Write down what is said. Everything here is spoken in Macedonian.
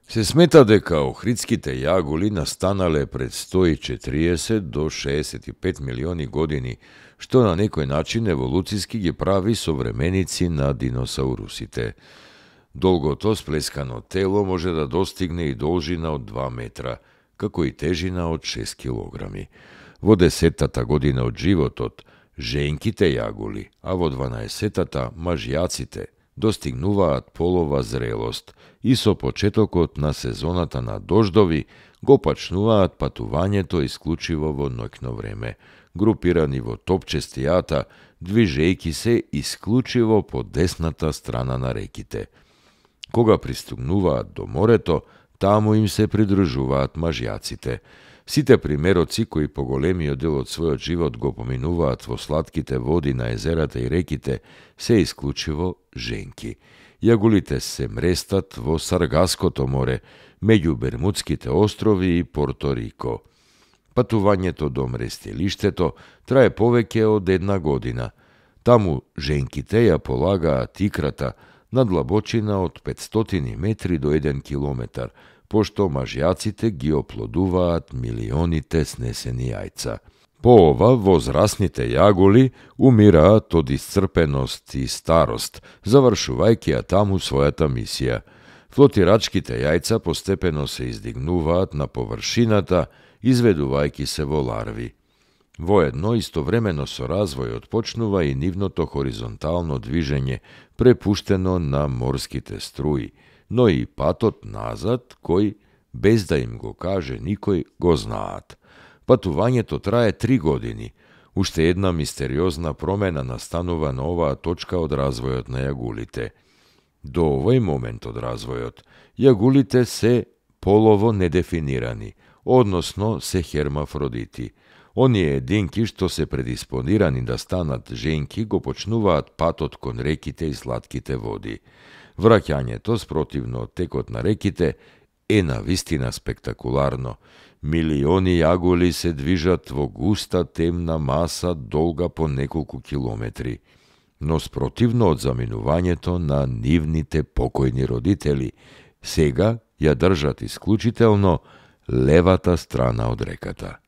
Се смета дека охридските јагули настанале пред 140 до 65 милиони години, што на некој начин еволуциски ги прави современици на диносаурусите. Долгото сплескано тело може да достигне и должина од 2 метра, како и тежина од 6 килограми. Во 10-тата година од животот, женките јагули, а во 12-тата мажјаците, достигнуваат полова зрелост и со почетокот на сезоната на дождови го почнуваат патувањето исклучиво во ноќно време, групирани во топчести ата, движејки се исклучиво по десната страна на реките. Кога пристигнуваат до морето, таму им се придружуваат мажјаците. Сите примероци кои по големиот дел од својот живот го поминуваат во сладките води на езерата и реките се исклучиво женки. Јагулите се мрестат во Саргаското море, меѓу Бермудските острови и Порто Рико. Патувањето до мрестилиштето трае повеќе од 1 година. Таму женките ја полагаат икрата на длабочина од 500 метри до 1 километар, пошто мажјаците ги оплодуваат милионите снесени јајца. По ова, возрасните јагули умираат од исцрпеност и старост, завршувајќи ја таму својата мисија. Флотирачките јајца постепено се издигнуваат на површината, изведувајќи се во ларви. Воедно, истовремено со развојот почнува и нивното хоризонтално движење, препуштено на морските струи, но и патот назад, кој, без да им го каже никој, го знаат. Патувањето трае 3 години. Уште една мистериозна промена настанува на оваа точка од развојот на јагулите. До овој момент од развојот, јагулите се полово недефинирани, односно се хермафродити. Оние единки што се предиспонирани да станат женки го почнуваат патот кон реките и сладките води. Враќањето спротивно од текот на реките е навистина спектакуларно. Милиони јагули се движат во густа темна маса долга по неколку километри. Но спротивно од заминувањето на нивните покојни родители, сега ја држат исклучително левата страна од реката.